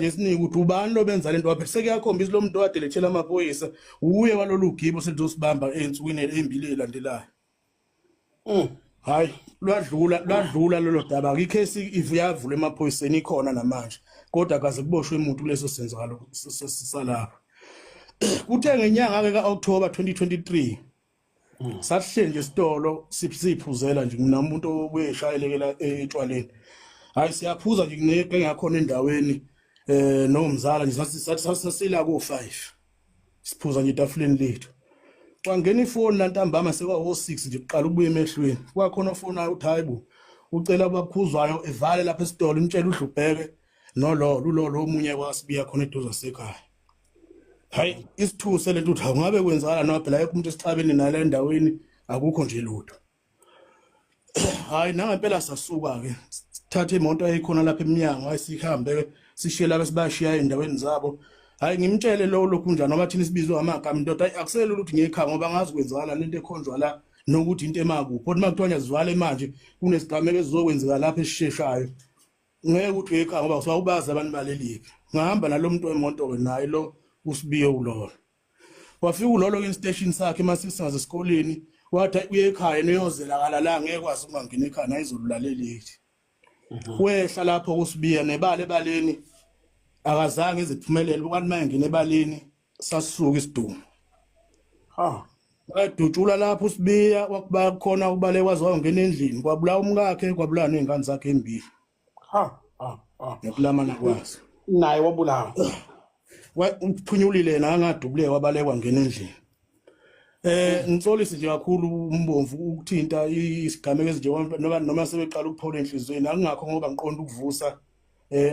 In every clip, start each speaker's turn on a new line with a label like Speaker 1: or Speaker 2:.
Speaker 1: Esiningi ukuthi ubani lo benza lento waphe sekuyakhombisa lo muntu okade lethela amaphoyisa uye walolu gibo selizosibamba ey'nsukwini ey'mbili ey'landelayo. Hayi, lwadlula lwadlula lolo daba. Ikhesi iyavula emaphoyiseni, ikhona namanje, kodwa kaze kuboshwe umuntu kuleso senzakalo salapho. Kuthe ngenyanga-ke ka-October 2023 sasihleli nje esitolo siphuzela nje, mina umuntu obuyeshayelekela etshwaleni. Hayi, siyaphuza nje kuneke engakhona endaweni nomzala nje, sasila ko-5 siphuza nje etafuleni lethu. Kwangena ifoni la ntambama sekwawo-6 nje, kuqala ukubuya emehlweni. Kwakhona ofonayo uthi, hayi bo, ucela abakhuzwayo evale lapha esitolo, imtshela udlubheke nololo ulolo omunye kwasibiya khona eduze sekhaya. Hayi, isithuse lento ukuthi awungabe kwenzakala noma phela ayekho umuntu esixabene nale endaweni, akukho nje lutho. Hayi, nangempela sasuka-ke sithathe imoto eyikhona lapha eminyango. Hayi, sihambe sishiye laba esibashiya ey'ndaweni zabo. Hayi, ngimtshele lo lokhu njani ngoba thina sibizwe ngamagama indoda. Hayi, akuselula ukuthi ngiyekhaya ngoba ngazi kwenzakala lento ekhonjwa la nokuthi into emakuphi, kodwa uma kuthiwa ngiyazivale manje kunesigameko esizokwenzeka lapha esisheshayo, ngeke ukuthi uyekhaya ngoba usawubazi abantu baleliphi. Ngahamba nalo muntu wemoto-ke naye lo usibiye ulolo. Wafika ulolo ke station sakhe masisingaze esikoleni, wathi uye ekhaya niyozela la, ngeke kwazi ukungangena ekhaya naye izolulalela ithi. Wehla lapho kusibiya nebala ebaleni, akazange iziphumelele kwathi mayengena ebaleni sasuka isidumo.
Speaker 2: Ha.
Speaker 1: Wadutshula lapho usibiya, wakuba khona ubaleka waze wangena endlini, kwabulawa umkakhe, kwabulawa nezingane zakhe embili.
Speaker 2: Ha ha ha.
Speaker 1: Ngokulamana kwazo.
Speaker 2: Naye wabulawa.
Speaker 1: Uphunyulile yena, angadubuleka, wabaleka wangena endlini. Ngixolise nje kakhulu umbomvu ukuthinta isigameko ezinje noma sebeqala ukuphola enhliziyweni, akungakho ngoba ngiqonda ukuvusa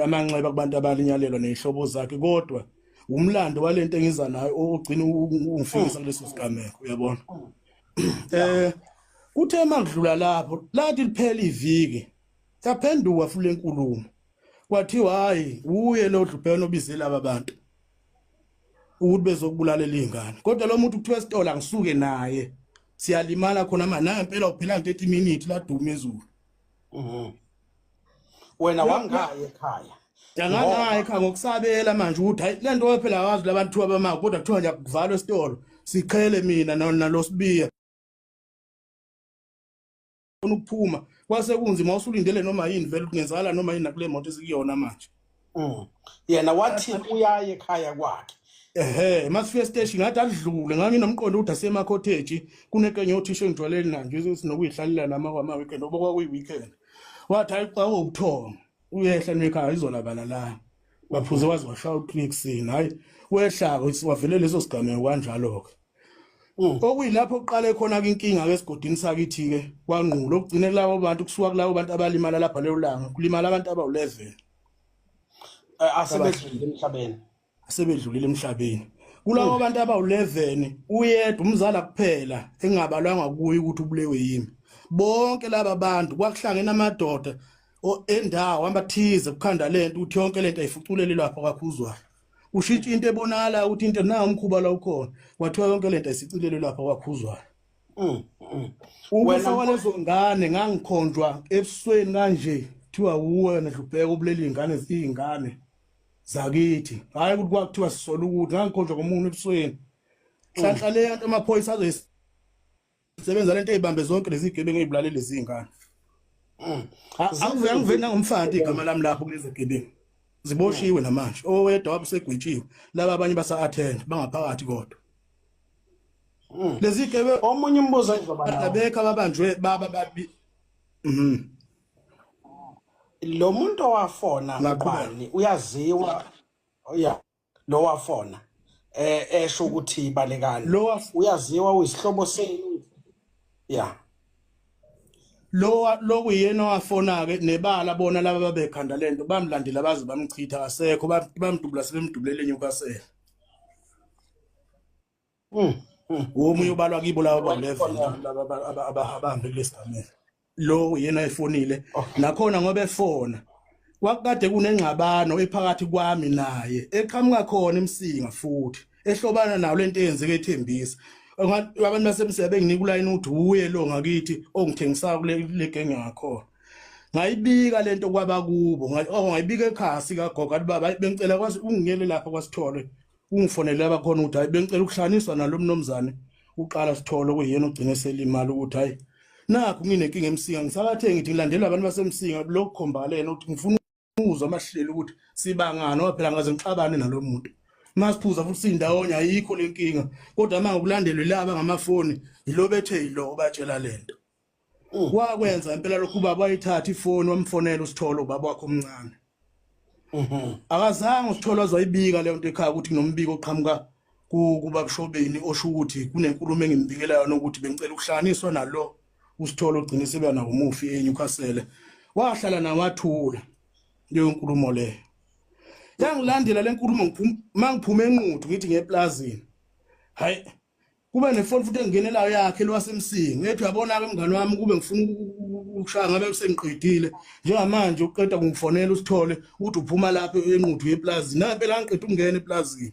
Speaker 1: amanxeba kubantu abalinyalelwa nezihlobo zakhe, kodwa umlando walento engiza nayo ogcina ungifikisa kuleso sigameko, uyabona. Kuthe makudlula lapho lathi liphela iviki, yaphenduka futhi lenkulumo, kwathiwa hayi, uye lo dlubheno obize laba bantu ukuthi bezokubulalela izingane, kodwa lo muntu kuthiwa esitolo angisuke naye siyalimala khona manje. Nangempela uphela 30 minutes laduma izulu.
Speaker 2: Wena wangaye ekhaya?
Speaker 1: Yangangaya ekhaya ngokusabela manje ukuthi hayi, le nto phela awazi labantu thiwa bama, kodwa kuthiwa nje kuvalwe esitolo siqhele mina nalo sibiya ukuphuma kwase kunzima, usulindele noma yini vele kungenzakala noma yini nakule moto esikuyona manje.
Speaker 2: Yena wathi uyaye ekhaya kwakhe.
Speaker 1: Ehhe, masifika station ngathi adlule, nganginomqondo ukuthi asema cottage kunekenye othisha engijwayeleni na nje sinokuyihlalela nama kwama weekend oba kwakuyi weekend. Wathi hayi, xa ubuthongo uyehla nekhaya izolabala la. Baphuze waze washaya u3 ekuseni. Hayi, wehla wavele leso sigameko kanjalo ke. Okuyilapho kuqale khona ke inkinga ke esigodini sakithi ke kwaNgqulo, okugcine kulabo bantu, kusuka kulabo bantu abalimala lapha leyo langa kulimala abantu abawu11.
Speaker 2: Asebedlulile emhlabeni.
Speaker 1: Asebedlulile emhlabeni. Kulabo bantu abawu11 uyedwa umzala kuphela engabalwanga kuye ukuthi ubulewe yimi. Bonke laba bantu kwakuhlangene amadoda endawo abathize kukhanda lento ukuthi yonke lento ayifuculele lapha kwakhuzwayo. Ushintsha into ebonakala ukuthi into na umkhuba la ukhona, kwathiwa yonke lento ayisicilele lapha kwakhuzwayo. Ukufa kwalezo ngane ngangikhonjwa ebusweni kanje, kuthiwa uwena Dlubheka ubulele izingane, izingane zakithi. Hayi ukuthi kwakuthiwa sisola ukuthi, ngangikhonjwa ngomunwe ebusweni. Nhlanhla le nto amaphoyisa azoyisebenza lento eyibambe zonke lezi gebengu ezibulale lezi ngane. Angiveli nangomfana igama lami lapho kulezi gebengu. Ziboshiwe namanje. Owedwa wabo segwetshiwe. Laba abanye basa attend bangaphakathi kodwa. Lezi gebengu
Speaker 2: Omunye umbuzo engizoba nawo.
Speaker 1: Abekho ababanjwe baba babi.
Speaker 2: Lo muntu owafona
Speaker 1: Ngaqhubeka.
Speaker 2: ubani, uyaziwa? Ya, lo wafona esho ukuthi balekani.
Speaker 1: Lo
Speaker 2: Uyaziwa, uyisihlobo senu? Ya.
Speaker 1: Lo kuyena owafona ke nebala bona laba babekhanda lento bamlandela baze bamchitha, akasekho, bamdubula sebemdubulele eNewcastle. Omunye ubalwa kibo laba ba11 laba abahambe kulesigameko. Lo yena efonile nakhona ngoba efona kwakade kunengxabano ephakathi kwami naye eqhamuka khona eMsinga futhi ehlobana nayo lento eyenzeke eThembisa. Abantu baseMsinga benginika ulayini ukuthi uye lo ngakithi ongithengisa kule genge ngakhona. Ngayibika lento kwabakubo, oh ngayibika ekhaya sikagogo athi baba bengicela kwazi ungiyele lapha kwaSithole ungifonele abakhona ukuthi hayi bengicela ukuhlanganiswa nalo mnumzane uqala Sithole kuyena ogcine selimala ukuthi hayi nakhu nginenkinga eMsinga ngisakathe ngithi ngilandela abantu baseMsinga lokhu khombalena ukuthi ngifuna ukuzwa amahlelo ukuthi sibangani ngoba phela ngaze ngixabane nalo muntu masiphuza futhi sindawonye ayikho lenkinga kodwa uma ngokulandelwe laba ngamafoni yilo bethe yilo batshela lento. Wakwenza impela lokhu ubaba wayithatha ifoni wamfonela uSithole ubaba wakhe omncane. Akazange uSithole azoyibika leyo nto ekhaya ukuthi kunombiko oqhamuka kubabushobeni osho ukuthi kunenkulumo engimbikela yona ukuthi bengicela ukuhlanganiswa nalo uSithole ogcina sebe nawo umufi eNewcastle. Wahlala nawathula leyo nkulumo leyo. Yangilandela le nkulumo ngiphuma mangiphuma eNquthu ngithi ngeplazini. Hayi kube nefoni futhi engingenelayo yakhe lwasemsingi ethi uyabona-ke mngani wami kube ngifuna ukushaya ngabe sengiqedile njengamanje uqeda kungifonela usithole ukuthi uphuma lapho enquthu yeplazini nangempela ngiqeda ukungena eplazini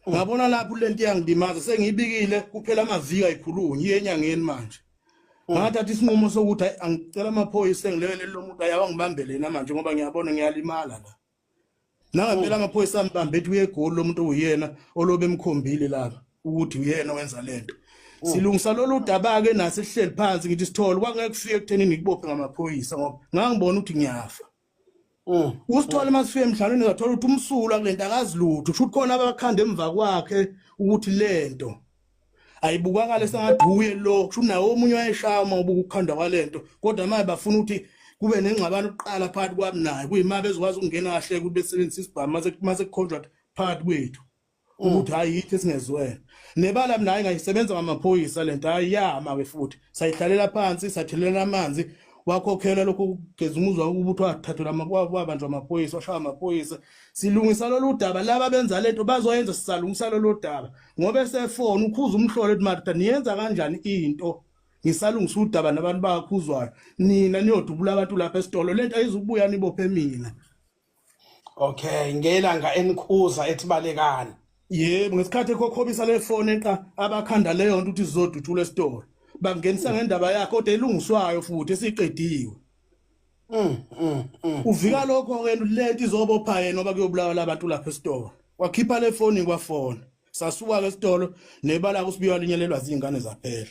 Speaker 1: ngabona lapho lento iyangilimaza sengiyibikile kuphela amaviki ayikhulunywa iye enyangeni manje. Ngathatha isinqumo sokuthi hayi angicela amaphoyisa engilekelele lo muntu ayawangibambele yena manje ngoba ngiyabona ngiyalimala la. Nangempela amaphoyisa ambambe ethi uye eGoli lo muntu uyena olobe emkhombile lapha ukuthi uyena owenza lento. Silungisa lolu daba ke nasi sihleli phansi ngithi Sithole kwangeke kufike ekutheni ngikubophe ngamaphoyisa ngoba ngangibona ukuthi ngiyafa. USithole masifike emhlanganweni ngathola ukuthi umsulwa kulento akazi lutho kusho ukuthi khona abakhanda emva kwakhe ukuthi lento ayibukakale sengathi uye lo kusho nawo omunye wayeshaya uma ubuka ukukhandwa kwalento kodwa manje bafuna ukuthi kube nengxabano kuqala phakathi kwami naye kuyima bezokwazi ukungena kahle ukuthi besebenzisa isibhamu mase mase kukhonjwa phakathi kwethu ukuthi hayi yithi esingezwene nebala mina hayi ngayisebenza ngamaphoyisa lento hayi yama ke futhi sayihlalela phansi sathelela amanzi wakhokhela lokho kugeza umuzwa ukuthi wathathelwa wabanjwa amaphoyisa washaya amaphoyisa silungisa lolu daba laba benza lento bazoyenza sisalungisa lolu daba ngoba esefona ukhuza umhlolo ethi madoda niyenza kanjani into ngisalungisa udaba nabantu bakhuzwayo nina niyodubula abantu lapha esitolo lento ayizukubuya nibophe mina.
Speaker 2: Okay, ngelanga enikhuza ethi balekani.
Speaker 1: Yebo, ngesikhathi ekhokhobisa le phone eqa abakhanda leyo nto ukuthi izodutshula esitolo. Bangenisa ngendaba yakhe kodwa elungiswayo futhi esiqediwe. Uvika lokho ke lento izobopha yena ngoba kuyobulawa labantu lapha esitolo. Wakhipha le phone kwafona. Sasuka ke esitolo nebala kusibiwa linyelelwa zingane zaphela.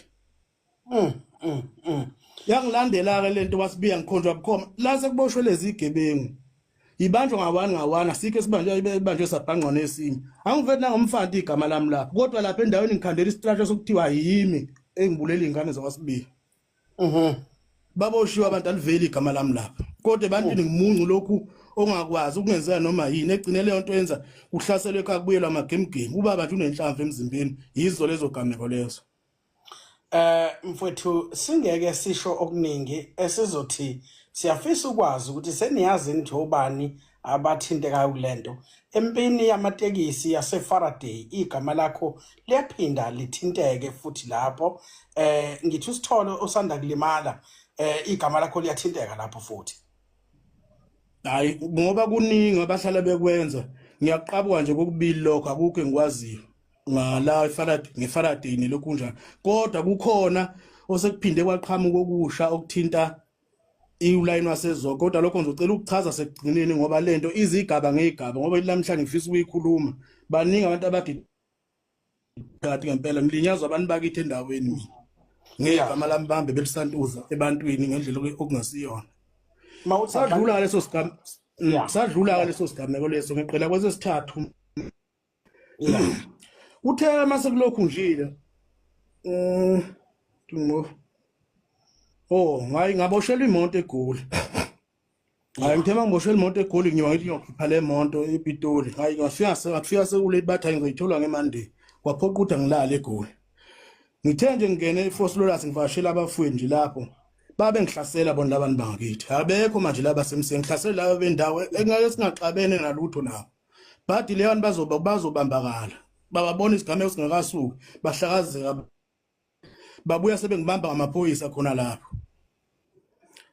Speaker 1: Yangilandela ke lento wasibiya ngikhonjwa bukhoma. La sekuboshwe lezi igebengu. Ibanjwa ngawani ngawani asikho esibanjwe ibanjwe sabhangqwa nesinye. Angiveli nangomfanti igama lami lapha. Kodwa lapha endaweni ngikhandela isitrasha sokuthiwa yimi engibulela izingane zakwasibiya. Baboshiwe abantu aliveli igama lami lapha. Kodwa ebantwini ngimuncu lokhu ongakwazi ukungenzeka noma yini egcine leyo nto yenza kuhlaselwe ekhaya kubuyelwa amagemgemu. Ubaba nje unenhlamvu emzimbeni yizo lezo gameko lezo.
Speaker 2: Mfowethu singeke sisho okuningi esizothi siyafisa ukwazi ukuthi seniyazi ukuthi obani abathintekayo kulento. Empini yamatekisi yase Faraday igama lakho liyaphinda lithinteke futhi lapho ngithi usithole osanda kulimala igama lakho liyathinteka lapho futhi.
Speaker 1: Hayi ngoba kuningi abahlala bekwenza ngiyaqabuka nje kokubili lokho akukho engikwaziyo ngala eFaraday ngeFaraday nelokhu njalo kodwa kukhona osekuphinde kwaqhamuka okusha okuthinta iulayini waseZoco kodwa lokho ngizocela ukuchaza sekugcineni ngoba lento izigaba ngezigaba ngoba namhlanje ngifisa ukuyikhuluma baningi abantu abadi phakathi ngempela ngilinyazwa abantu bakithi endaweni mina ngegama lami bambe belisantuza ebantwini ngendlela okungasiyona sadlula leso sigama sadlula leso sigameko leso ngiqela kwesesithathu. Uthe mase kulokhu njile oh ngayi ngaboshelwa imoto eGoli. Hayi ngithe mangiboshelwa imoto eGoli ngiyoba ngithi ngiyokhipha le moto ePitoli. Hayi ngafika ngafika sekulate bathi hayi ngizoyithola ngeMonday. Kwaphoqa ukuthi angilale eGoli. Ngithe nje ngingene eVosloorus ngivakashela abafowethu nje lapho. Babe ngihlasela bona labantu bangakithi. Abekho manje laba semseni ngihlasela laba bendawo engake singaxabene nalutho nabo. Badi leyo bantu bazobambakala. Bababona isigameko singakasuki bahlakazeka babuya sebengibamba ngamaphoyisa khona lapho.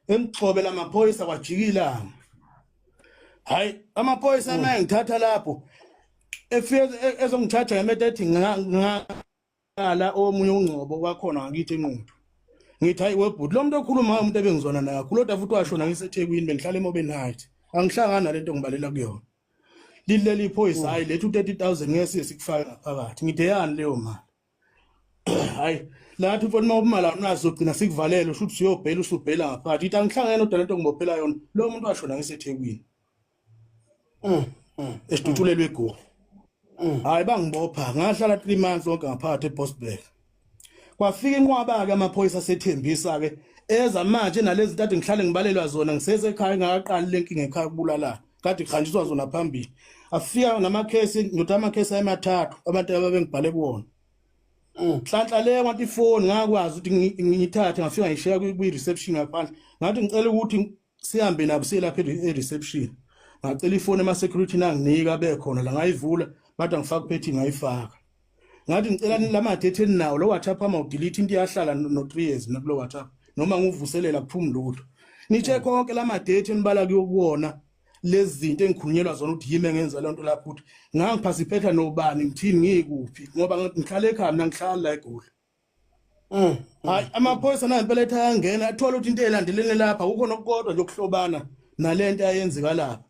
Speaker 1: Emgxobe lamaphoyisa kwajikila. Hayi amaphoyisa manje ngithatha lapho efike ezongithatha ngemethi ethi ngala omunye ungcobo wakhona ngakithi enquthu. Ngithi hayi webhuti, lo muntu okhuluma umuntu ebengizwana naye kakhulu, kodwa futhi washona ngiseThekwini, bengihlala eMobeni Heights, angihlangani nalento ngibalela kuyona. Lileli iphoyisa, hayi lethu 30000 ngeke siye sikufake ngaphakathi. Ngithi yani leyo mali? Hayi lathi mfowethu, uma umala unazo ugcina sikuvalele, usho ukuthi usuyobhela, usubhela ngaphakathi. Ithi angihlangene nodwa lento ngibophela yona, lo muntu washona ngiseThekwini esidutshulelwe eGoli. Hayi bangibopha, ngahlala 3 months wonke ngaphakathi eBosberg. Kwafika inqwaba-ke amaphoyisa asethembisa-ke, eza manje nalezi zinto ade ngihlale ngibalelwa zona ngisesekhaya, ngingakaqali le nkinga ekhaya ukubulalana, kade kuhanjiswa zona phambili. Afika namakhesi, ngithi amakhesi ayemathathu abantu ababengibhale kuwona. Nhlanhla leyo ngathi ifoni ngakwazi ukuthi ngiyithathe, ngafika ngishiya kwi-reception ngaphandle. Ngathi ngicela ukuthi sihambe nabo siye lapha e-reception, ngacela ifoni ema-security, nanginika bekhona la, ngayivula, bathi angifake uphethi, ngayifaka. Ngathi ngicela lama-data eninawo lo WhatsApp ama udelete into iyahlala no 3 years nakulo WhatsApp, noma ngivuselela kuphumi lutho. Nitshe konke lama-data enibala kuwona lezi zinto engikhulunyelwa zona ukuthi yimi engenza lento lapho, ukuthi ngangiphasiphetha nobani, ngithini, ngikuphi, ngoba ngihlala ekhaya mina, ngihlala la eGoli. Hayi amaphoyisa nampela ethi ayangena, athola ukuthi into elandelene lapha akukho nokukodwa nje okuhlobana nalento ayenzeka lapha.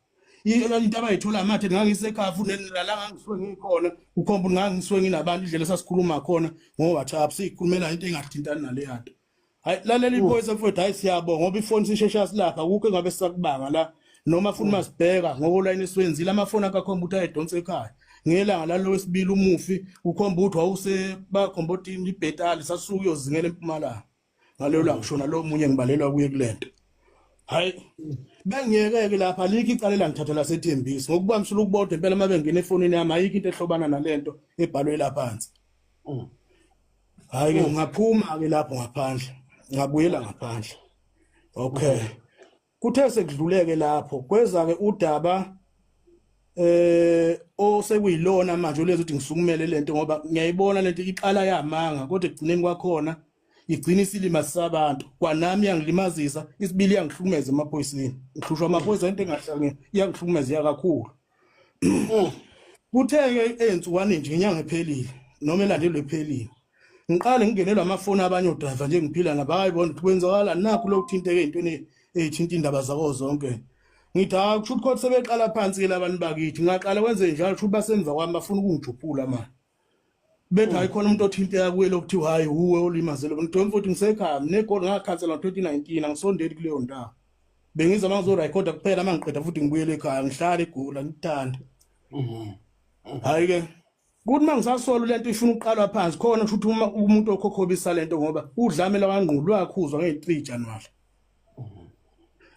Speaker 1: Into abayithola amathe ngangisekhaya futhi nala ngangisuke ngikhona, kukhomba ukuthi ngangisuke nginabantu, indlela esasikhuluma khona ngo-WhatsApp siyikhulumela into engathintani naleya nto. Hayi lalela iphoyisa mfowethu, hayi siyabonga ngoba ifoni sishesha silapha, akukho engabe sisakubanga la, noma futhi masibheka ngokolayini esiwenzile amafoni akakhomba ukuthi ayedonsa ekhaya ngelanga lalo wesibili umufi, ukhomba ukuthi wawuse bakhomba ukuthi ibhetali sasuka uyozingela eMpumalanga ngalelo langa kushona lo munye ngibalelwa kuye kulento. Hayi bengiyeke-ke lapha, alikho icala elangithatha laseThembisa ngokuba msula ukubodwa impela. Uma bengena efonini yami ayikho into ehlobana nalento ebhalwe lapha phansi. Hayi ke ngaphuma ke lapho ngaphandle, ngabuyela ngaphandle. Okay, kuthe sekudluleke lapho kweza ke udaba osekuyilona manje olezi ukuthi ngisukumele lento, ngoba ngiyayibona lento iqala yamanga, kodwa ekugcineni kwakhona igcina isilima sabantu. Kwanami yangilimazisa isibili, yangihlukumeza emaphoyiseni, ngihlushwa amaphoyisa, into engahlangene iyangihlukumeza kakhulu. Kuthe-ke ey'nsukwani nje inyanga ephelile noma elandelwe ephelile, ngiqale ngingenelwa amafoni abanye odrayiva nje ngiphila nabo, hayi bona ukuthi kwenzakala nakhu lokhu thinteke ey'ntweni ey'thinta indaba zako zonke. Ngithi hayi, kusho ukuthi kodwa sebeqala phansi-ke labantu bakithi, ngaqala kwenze njalo, kusho ukuthi basemva kwami bafuna ukungijuphula manje. Bethi hayi khona umuntu othinteka kuye lokuthiwa hayi uwe olimazele. Ngithe mfowethu ngisekhaya mina eGoli, ngakhansela ngo-2019, angisondeli kuleyo ndawo. Bengiza uma ngizorekhoda kuphela, uma ngiqeda futhi ngibuyele ekhaya, ngihlale eGoli, angikuthandi. Hhayi-ke kuthi uma ngisasola lento ifuna ukuqalwa phansi khona, kusho ukuthi uma umuntu okhokhobisa lento, ngoba udlame lwangqulu lwakhuzwa ngeyi-3 January,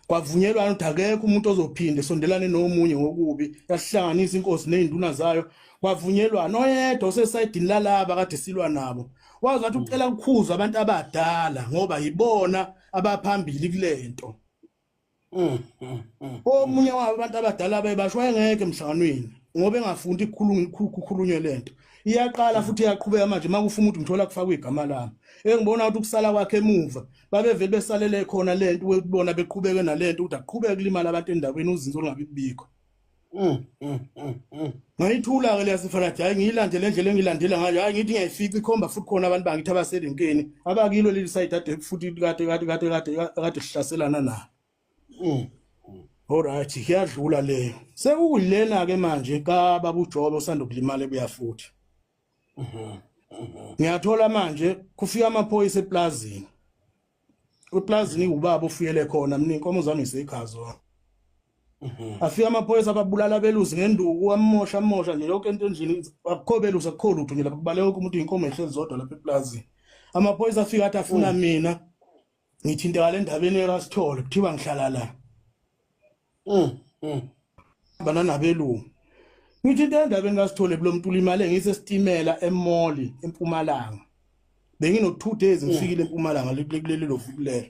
Speaker 1: kwavunyelwana ukuthi akekho umuntu ozophinde sondelane nomunye ngokubi. Yasihlanganisa inkosi nezinduna zayo, kwavunyelwana oyedwa osesayidini lalaba kade silwa nabo wazi wathi ucela ukukhuzwa abantu abadala ngoba yibona abaphambili kulento. Omunye wabo abantu abadala bebasho wayengekho emhlanganweni ngoba engafundi ukukhulunywe lento. Iyaqala futhi iyaqhubeka manje, makufa umuntu ngithola kufakwa igama lami, engibona ukuthi ukusala kwakhe emuva babevele besalele khona lento ukubona beqhubeke nalento ukuthi aqhubeke kulimala abantu endaweni, uzinzo olungabi bikho. Ngayithula ke leyasifarathi, hayi ngiyilandele indlela engilandela ngayo, hayi ngithi ngiyayifica ikhomba futhi khona abantu bangithi abaserenkeni abakilo leli side ade futhi kade kade kade kade kade sihlaselana nalo. Alright, iyadlula leyo. Sekuyilena ke manje ka baba uJobe osanda kulimala ebuya futhi. Ngiyathola manje kufika amaphoyisa eplazini. Eplazini ubaba ofuyele khona, mina inkomo zami isekhaya zona. Afika amaphoyisa ababulala abelusi ngenduku, amosha amosha nje yonke into endlini, akukho belusi, akukho lutho nje lapha, kubaleka wonke umuntu, inkomo ehlezi zodwa lapha eplazini. Amaphoyisa afika athi afuna mina, ngithinteka le ndabeni erasithole, kuthiwa ngihlala la. Bana nabelungu. Ngithi into endabeni kaSithole kulo muntu ulimale ngisesitimela emoli eMpumalanga. Bengino 2 days ngifikile eMpumalanga kuleli lovuku lelo.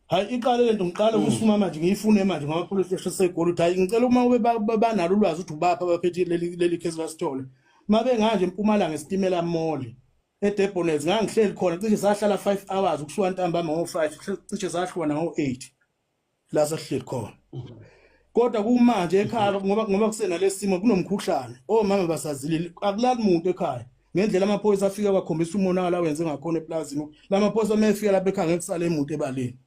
Speaker 1: Hayi iqale lento, ngiqale ukusuma manje, ngiyifune manje ngama police station seGoli ukuthi hayi ngicela uma ube banalo ulwazi ukuthi ubapha abaphethe leli case kaSithole. Mabe nganje eMpumalanga esitimela mall eDebonairs ngangihleli khona, cishe sahlala 5 hours ukusuka ntambama ngo5, cishe sahlukana ngo8 la sasihleli khona. Kodwa kumanje ekhaya ngoba kusenalesimo kunomkhuhlane, omama basazilile, akulali muntu ekhaya. Ngendlela amaphoyisa afika kwakhombisa umonakalo awenze ngakhona eplazini. Lamaphoyisa uma efika lapha ekhaya ngeke kusale muntu ebaleni.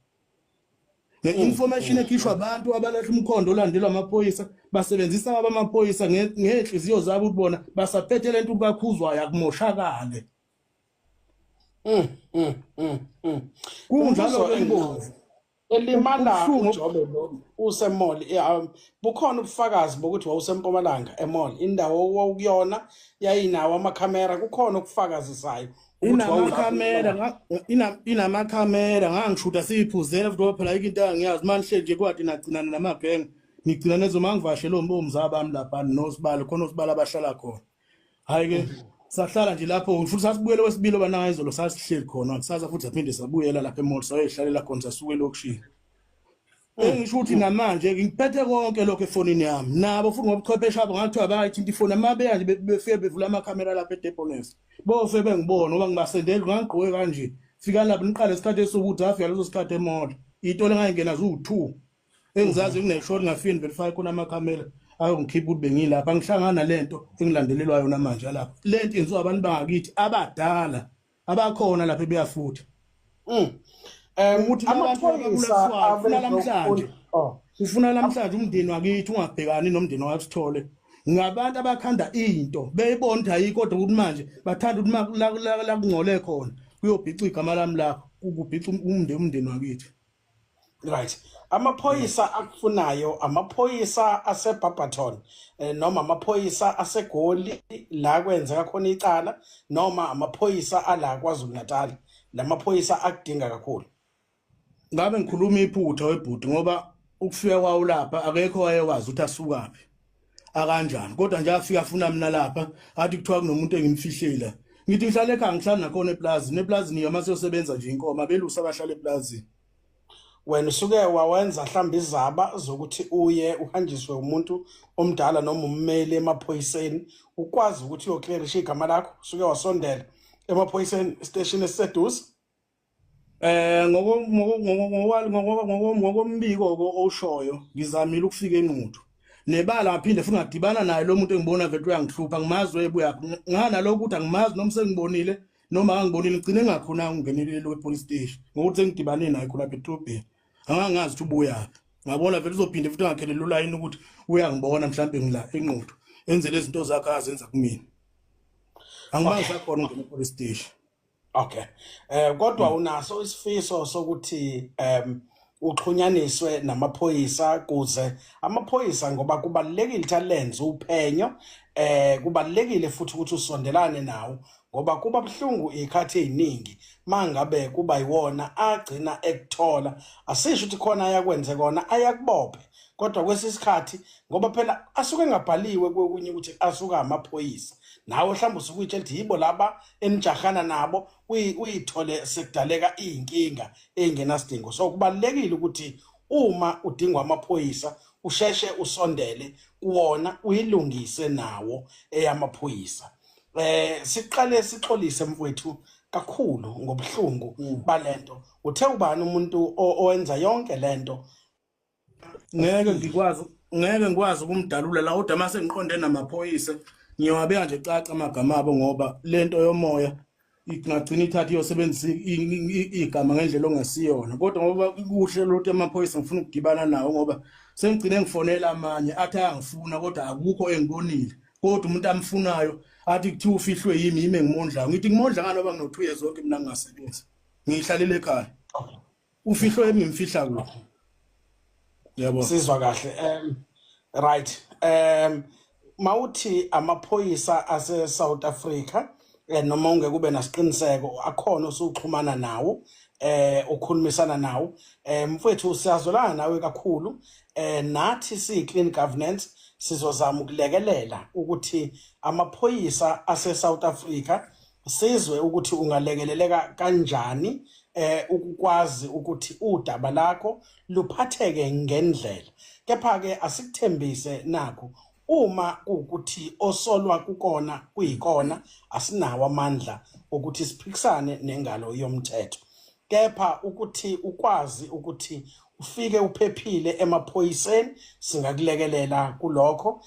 Speaker 1: Nge-information ekhishwa abantu abalahla umkhondo olandelwa amaphoyisa, basebenzisa abamaphoyisa ngey'nhliziyo zabo ukuthi bona basaphethe lento bakhuzwayo akumoshakale. Kunjalo
Speaker 2: Umbuzo
Speaker 1: ke Mbovu.
Speaker 2: Elimala
Speaker 1: Ubuhlungu.
Speaker 2: uJobe lo usemall, bukhona ubufakazi bokuthi wawusempumalanga emall, indawo owawukuyona yayinawo amakhamera, kukhona okufakazisayo ukuthi wawulapho?
Speaker 1: Inamakhamera, inamakhamera, ngangishuda siyiphuzela futhi ngoba phela ayikho into angiyazi manje nje kwadi nagcinana namagenge ngigcina nezo mangivashele omzaba bami lapha nosibalo khona osibalo abahlala khona. Hayi ke, sahlala nje lapho futhi sasibuyele kwesibili obanayo izolo, sasihleli khona kusasa futhi saphinde sabuyela lapha emall, sayoyihlalela khona, sasuke elokishini. Engisho ukuthi namanje ngiphethe konke lokho efonini yami nabo futhi ngobuchwepheshe abo ngathiwa bayayithinta ifoni amabeya nje, befike bevula amakhamera lapha eDeboness, bofe bengibona ngoba ngibasendela ngangigqoke kanje, fika lapho niqale isikhathi esokuthi afika leso sikhathi emall iy'tolo engayingena ziwu-2 engizazi kuneshort, ngafike verify khona amakhamera ayongikhipha ukuthi bengilapha. Ngihlangana nalento engilandelelwa yona manje lapha, lento yenziwa abantu bangakithi abadala abakhona lapha ebeyafutha ukuthi labantu
Speaker 2: Amaphoyisa
Speaker 1: ababulaliswayo ufuna namhlanje
Speaker 2: Oh.
Speaker 1: ufuna namhlanje umndeni wakithi ungabhekani nomndeni wakho, ngabantu abakhanda into beyibona ukuthi ayikho, kodwa ukuthi manje bathanda ukuthi la kungcole khona kuyobhica igama lami lapho, kubhica umndeni wakithi.
Speaker 2: Right. Amaphoyisa akufunayo amaphoyisa aseBarberton noma amaphoyisa aseGoli la kwenzeka khona icala noma amaphoyisa ala KwaZulu Natal, lamaphoyisa akudinga kakhulu?
Speaker 1: Ngabe ngikhuluma iphutha webhuti, ngoba ukufika kwawo lapha akekho wayewazi ukuthi asukaphi akanjani, kodwa nje afika afuna mina lapha, athi kuthiwa kunomuntu engimfihlela. Ngithi ngihlala ekhaya, ngihlala nakhona eplazini, eplazini yoma siyosebenza nje inkomo, abelusi abahlala eplazini.
Speaker 2: Wena usuke wawenza mhlawumbe izaba zokuthi uye uhanjiswe umuntu omdala noma ummeli emaphoyiseni, ukwazi ukuthi uyoclearisha igama lakho? Usuke wasondela emaphoyiseni station esiseduze?
Speaker 1: Ngokombiko owushoyo, ngizamile ukufika eNquthu nebala, ngaphinde futhi ngadibana naye lo muntu engibona vele uyangihlupha, ngimazi webuya nganalokho ukuthi angimazi noma sengibonile noma angibonile, ngigcine ngakhona ukungenelela kwe-police station ngokuthi sengidibane naye khona lapha edolobheni, angangazi ukuthi ubuyaphi, ngabona vele uzophinde futhi angakhelela ulayini ukuthi uyangibona mhlawumbe ngila eNquthu, enze lezi zinto zakhe azenza kumina. Angibangi sakhona ungena e-police station.
Speaker 2: Okay. Kodwa unaso isifiso sokuthi uxhunyaniswe namaphoyisa kuze amaphoyisa, ngoba kubalekile ukuthi alenze uphenyo, kubalekile futhi ukuthi usondelane nawo, ngoba kuba buhlungu izikhathi eziningi mangabe kuba yiwona agcina ekuthola, asisho ukuthi khona ayakwenze kona ayakubophe, kodwa kwesisikhathi ngoba phela asuke engabhaliwe kokunye ukuthi asuka amaphoyisa, nawe mhlawumbe usuke uyitshela ukuthi yibo laba enijahana nabo, uyithole sekudaleka iy'nkinga ey'ngenasidingo. So kubalulekile ukuthi uma udingwa amaphoyisa usheshe usondele kuwona, uyilungise nawo eyamaphoyisa. Siqale sixolise mfowethu kakhulu ngobuhlungu balento. Uthe ubani umuntu owenza yonke lento?
Speaker 1: Ngeke ngikwazi ukumdalula la, kodwa mase ngiqonde namaphoyisa ngiyawabeka nje caca amagama abo, ngoba lento yomoya ingagcina ithatha iyosebenzisa igama ngendlela ongasiyona. Kodwa ngoba kuhle lothu amaphoyisa ngifuna ukudibana nawo, ngoba sengigcine ngifonela amanye athi ayangifuna, kodwa akukho engibonile, kodwa umuntu amfunayo athi kuthiwa ufihlwe yimi, yimi engimondlayo. Ngithi ngimondla ngani ngoba ngino-2 years zonke mina ngingasebenzi, ngiyihlalele ekhaya, ufihlwe yimi, ngimfihla kuphi, yabo?
Speaker 2: Sizwa kahle. Right, mawuthi amaphoyisa ase South Africa, noma ungeke ube nasiqiniseko, akhona osuxhumana nawo, ukhulumisana nawo? Mfowethu, siyazwelana nawe kakhulu. Nathi siyi clean governance sizozama ukulekelela ukuthi amaphoyisa ase South Africa sizwe ukuthi ungalekeleleka kanjani ukukwazi ukuthi udaba lakho luphatheke ngendlela. Kepha ke asikuthembise nakho, uma kuwukuthi osolwa kukona kuyikona, asinawo amandla ukuthi siphikisane nengalo yomthetho, kepha ukuthi ukwazi ukuthi ufike uphephile emaphoyiseni singakulekelela kulokho.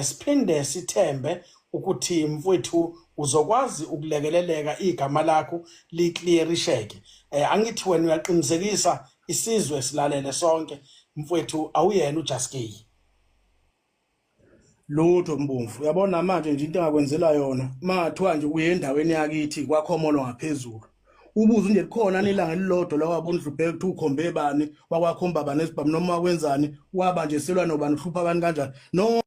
Speaker 2: Siphinde sithembe. ukuthi mfowethu uzokwazi ukulekeleleka igama lakho liclearisheke. Angithi wena uyaqinisekisa isizwe silalele sonke mfowethu, awuyena uJaskey.
Speaker 1: Lutho Mbomvu, uyabona manje nje into engakwenzela yona, mathiwa nje uye endaweni yakithi kwakhomolo ngaphezulu, ubuze nje likhona nelanga elilodwa la wabona udlubheke ukuthi ukhombe bani, wakwakhomba bani esibhamu, noma wakwenzani, waba nje selwa nobani, uhlupha abantu kanjani. No,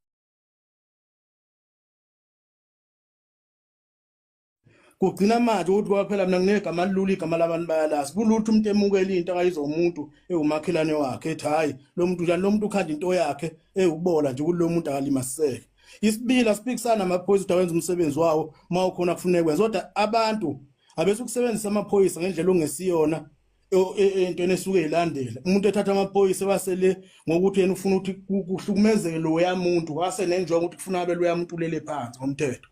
Speaker 1: kugcina manje ukuthi ngoba phela mina nginegama lilula, igama labantu bayalazi. Kulutho umuntu emukela into akayizwa umuntu ewumakhelwane wakhe, ethi hhayi lo muntu njani, lo muntu ukhanda into yakhe ewukubola nje ukuthi lo muntu akalimasiseke. Isibili, asiphikisana namaphoyisa ukuthi awenza umsebenzi wawo uma ukhona kufuneka kwenza, kodwa abantu abese ukusebenzisa amaphoyisa ngendlela ongesiyona entweni esuke ilandela. Umuntu ethatha amaphoyisa wasele ngokuthi yena ufuna ukuthi kuhlukumezeke loya muntu, wase nenjongo ukuthi kufuna abe loya muntu ulele phansi ngomthetho.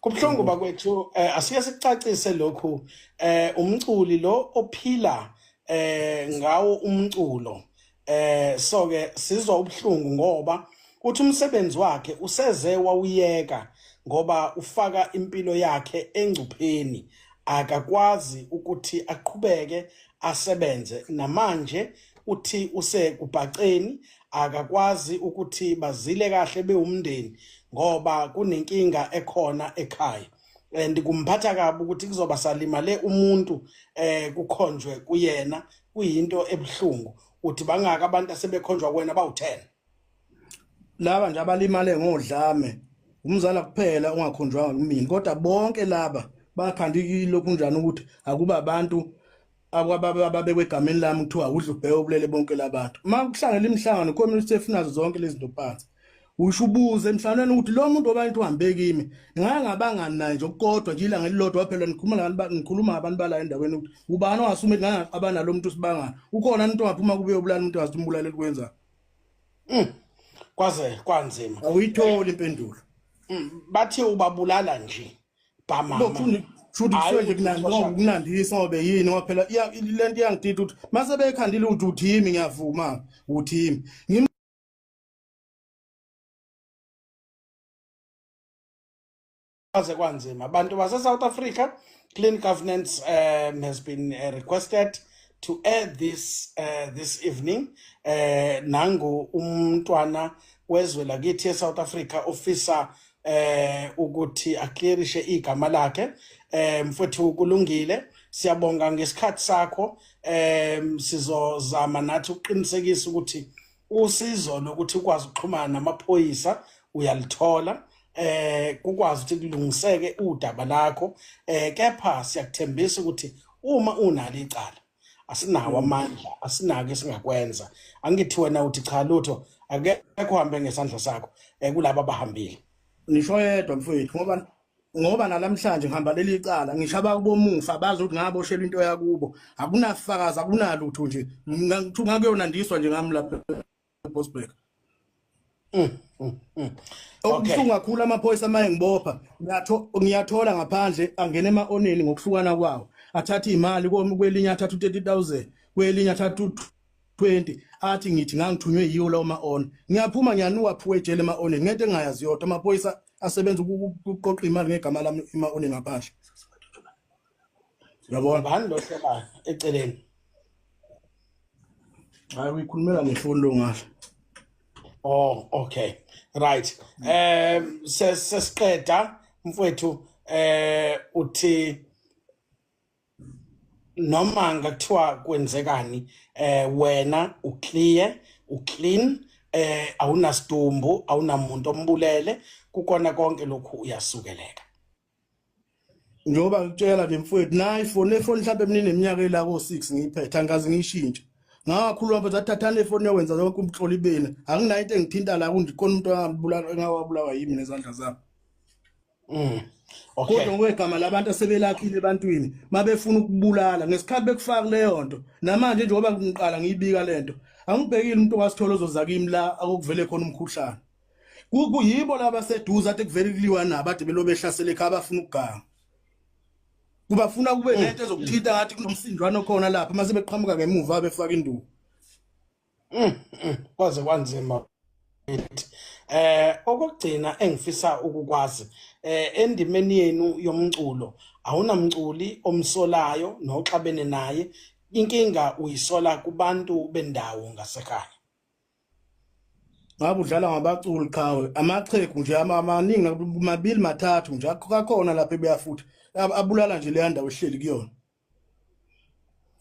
Speaker 2: Kubuhlungu bakwethu, asike sikucacise lokhu. Umculi lo ophila ngawo umculo, so ke sizwa ubuhlungu ngoba uthi umsebenzi wakhe useze wawuyeka ngoba ufaka impilo yakhe engcupheni, akakwazi ukuthi aqhubeke asebenze. Namanje uthi usekubhaceni, akakwazi ukuthi bazile kahle bewumndeni ngoba kunenkinga ekhona ekhaya, and kumphatha kabi ukuthi kuzoba salimale umuntu kukhonjwe kuyena, kuyinto ebuhlungu. Uthi bangaka abantu asebekhonjwa kuwena? Bawu-10.
Speaker 1: Laba nje abalimale ngodlame, umzala kuphela ungakhonjwanga kumina, kodwa bonke laba bakhanda ilokhu njani ukuthi akuba abantu ababekwe egameni lami kuthiwa udla ubheke ubulele bonke labantu. Uma kuhlangela imihlangano community efunazo zonke lezi zinto phansi, usho ubuze emhlanganweni ukuthi lo muntu obantu uhambe kimi ngake ngabangani naye nje okukodwa nje ilanga elilodwa phela, nikhuluma nabantu, ngikhuluma ngabantu bala endaweni ukuthi ubani ongasume ukuthi ngake ngaqabana nalo muntu sibangani, ukhona umuntu ongaphuma kube yobulala umuntu angazi umbulaleli kwenza.
Speaker 2: Kwaze kwanzima.
Speaker 1: Awuyitholi impendulo.
Speaker 2: Bathi ubabulala nje bamama.
Speaker 1: Shuthi kusuke nje kunandisa ngoba yini, ngoba phela lento iyangidida ukuthi mase bekhandile ukuthi uthi yimi, ngiyavuma uthi yimi.
Speaker 2: Kwaze kwanzima abantu base South Africa. Clean governance has been requested to air this evening. Nangu umntwana wezwe lakithi eSouth Africa ofisa ukuthi aclearishe igama lakhe. Mfowethu, kulungile, siyabonga ngesikhathi sakho. Sizozama nathi ukuqinisekisa ukuthi usizo lokuthi ukwazi ukuxhumana namaphoyisa uyalithola, kukwazi ukuthi kulungiseke udaba lakho. Kepha siyakuthembisa ukuthi uma unalo icala, asinawo amandla, asinako esingakwenza. Angithi wena uthi cha, lutho, akekho uhambe ngesandla sakho kulabo abahambile.
Speaker 1: Nisho yedwa mfowethu, ngoba nalamhlanje ngihamba leli icala, ngisho abakubomufa bazi ukuthi ngaboshelwa into yakubo, akunafakazi, akunalutho nje, ngakuyonandiswa nje ngami lapha eBosberg. Okubuhlungu kakhulu, amaphoyisa maye ngibopha, ngiyathola ngaphandle angena ema-oneni ngokuhlukana kwawo, athatha imali kwelinye, athatha u-30,000 kwelinye, athatha u-20, athi ngithi ngangithunywe yiwo lawo ma-on. Ngiyaphuma ngiyanuka phuwe ejele ema-oneni ngento engingayazi yodwa. Amaphoyisa asebenza ukuqoqa imali ngegama lami ema-oneni ngaphandle, uyabona?
Speaker 2: Bani lo hleba eceleni?
Speaker 1: Hayi, uyikhulumela ngefoni lo ngale.
Speaker 2: Oh, okay, right. Sesiqeda mfowethu, uthi noma ngakuthiwa kwenzekani, wena uclear, uclean, awunasidumbu, awunamuntu ombulele kukona konke lokhu, uyasukeleka.
Speaker 1: Njengoba ngikutshela nje mfowethu, nayi ifoni, le foni mhlawumbe mina ineminyaka ela ko-6 ngiyiphethe, angikaze ngiyishintshe. Ngakhuluma mfethu, athathani le foni yokwenza yonke umhloli beni, anginayo into engithinta la kunje khona umuntu angabulala engawabulawa yimi nezandla zami.
Speaker 2: Okay.
Speaker 1: Kodwa ngokwegama labantu asebelakhile ebantwini mabefuna ukubulala ngesikhathi bekufaka leyo nto, namanje njengoba ngiqala ngiyibika lento, angibhekile umuntu ongasithola ozoza kimi la akukuvele khona umkhuhlane. Kuyibo laba seduze ade kuvele kuliwa nabo, ade belo behlasele ekhaya, abafuna ukuganga, kubafuna kube nento ezokuthinta ngathi kunomsinjwana okhona lapha, mase beqhamuka ngemuva befaka induku.
Speaker 2: Kwaze kwanzima. Okugcina engifisa ukukwazi endimeni yenu yomculo awunamculi omsolayo noxabene naye, inkinga uyisola kubantu bendawo ngasekhaya?
Speaker 1: Ngabe udlala ngabaculi qhawe, amaxhegu nje amaningi, mabili mathathu nje akhona lapha ebuya futhi abulala nje leya ndawo ehleli kuyona.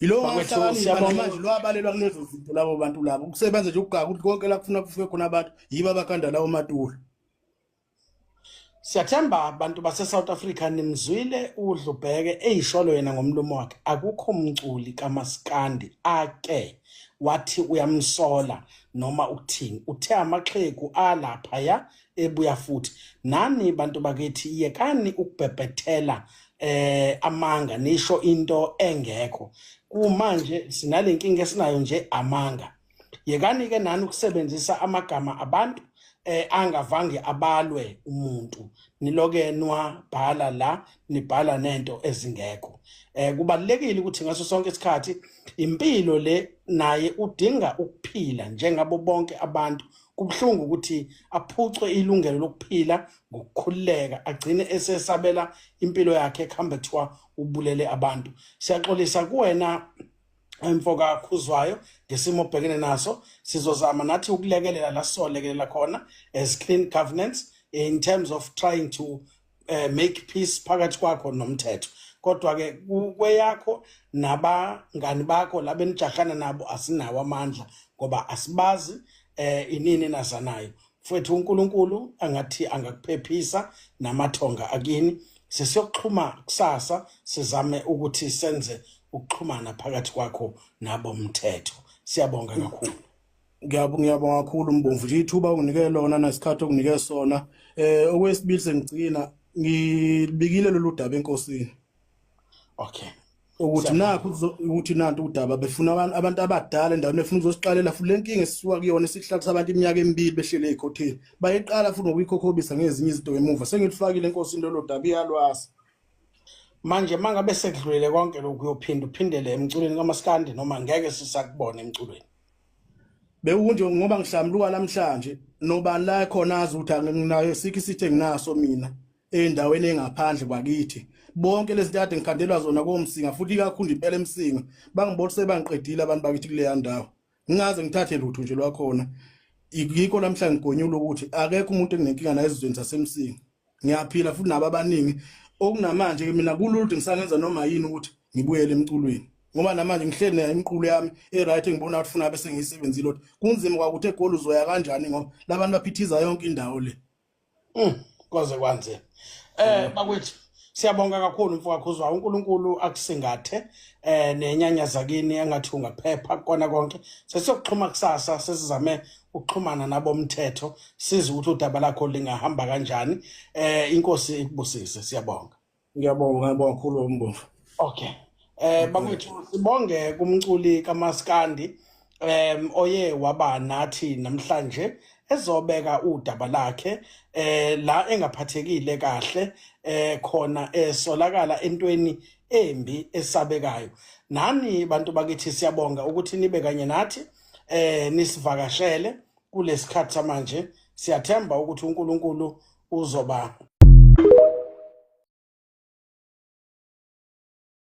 Speaker 1: Yilo ngahlakanipha namanje lwabalelwa kulezo zinto labo bantu labo kusebenza nje ukugaka ukuthi konke la kufuna kufike khona abantu yibo abakhanda lawo matulo.
Speaker 2: Siyathemba abantu base South Africa nimzwile uDlubheke eyisholo yena ngomlomo wakhe, akukho mculi kaMaskandi ake wathi uyamsola noma ukuthini, uthe amaxhegu alapha ya ebuya futhi. Nani bantu bakithi yekani ukubhebhethela amanga nisho into engekho. Kumanje sinalenkinga esinayo nje amanga. Yekani ke nani ukusebenzisa amagama abantu angavange abalwe umuntu, niloke nwabhala la nibhala nento ezingekho. Kubalekile ukuthi ngaso sonke isikhathi impilo le naye udinga ukuphila njengabo bonke abantu. Kubuhlungu ukuthi aphucwe ilungelo lokuphila ngokukhululeka, agcine esesabela impilo yakhe kuhambe kuthiwa ubulele abantu. Siyaxolisa kuwena mfoka Khuzwayo ngesimo obhekene naso. Sizozama nathi ukulekelela la sizolekelela khona as clean governance in terms of trying to make peace phakathi kwakho nomthetho, kodwa ke kweyakho nabangani bakho labenijahana nabo asinawo amandla ngoba asibazi inini nazanayo. Mfowethu, uNkulunkulu angathi angakuphephisa namathonga akini. Sesiyokuxhuma kusasa, sizame ukuthi senze ukuxhumana phakathi kwakho nabo mthetho. Siyabonga kakhulu.
Speaker 1: Ngiyabonga kakhulu Mbomvu nje ithuba unginike lona nesikhathi okunike sona. Okwesibili sengigcina ngibikile lolu daba enkosini.
Speaker 2: Okay.
Speaker 1: Ukuthi nakho ukuthi nantu udaba befuna abantu abadala endaweni befuna ukuzosiqalela futhi lenkinga esisuka kuyona esihlalisa abantu iminyaka emibili behlele ezikhotheni. Bayiqala futhi ngokuyikhokhobisa ngezinye izinto emuva. Sengilifakile enkosini lolu daba iyalwazi.
Speaker 2: Manje mangabe sekudlulile konke lokhu uyophinda uphindele emculweni kaMaskandi noma ngeke sisakubona emculweni?
Speaker 1: Bewunje ngoba ngihlamluka namhlanje nobani la khona azi ukuthi anginayo sikho isithe nginaso mina endaweni engaphandle kwakithi. Bonke lezi zinto kade ngikhandelwa zona koMsinga futhi ikakhulu impela eMsinga bangibona sebangiqedile abantu bakithi kuleya ndawo. Ngingaze ngithathe lutho nje lwakhona. Yikho namhlanje ngigonyula ukuthi akekho umuntu enginenkinga naye ezizweni zaseMsinga. Ngiyaphila futhi nabo abaningi okunamanje ke mina kulula ukuthi ngisangenza noma yini ukuthi ngibuyele emculweni. Ngoba namanje ngihleli nayo imiqulu yami e-right engibona ukuthi funa bese ngiyisebenzile ukuthi kunzima kwakuthi eGoli uzoya kanjani ngoba labantu baphithiza yonke indawo le.
Speaker 2: Kwaze kwanzima. Bakwethu siyabonga kakhulu mfoka Khuzwayo, uNkulunkulu akusingathe nenyanya zakini engathi ungaphepha kona konke. Sesiyokuxhuma kusasa, sesizame ukuxhumana nabomthetho size ukuthi udaba lakho lingahamba kanjani. Inkosi ikubusise, siyabonga.
Speaker 1: Ngiyabonga, ngiyabonga kakhulu Mbomvu.
Speaker 2: Okay. Bakwethu sibonge kumculi kaMaskandi oye waba nathi namhlanje ezobeka udaba lakhe la engaphathekile kahle khona esolakala entweni embi esabekayo. Nani bantu bakithi siyabonga ukuthi nibe kanye nathi nisivakashele kulesikhathi samanje. Siyathemba ukuthi uNkulunkulu uzoba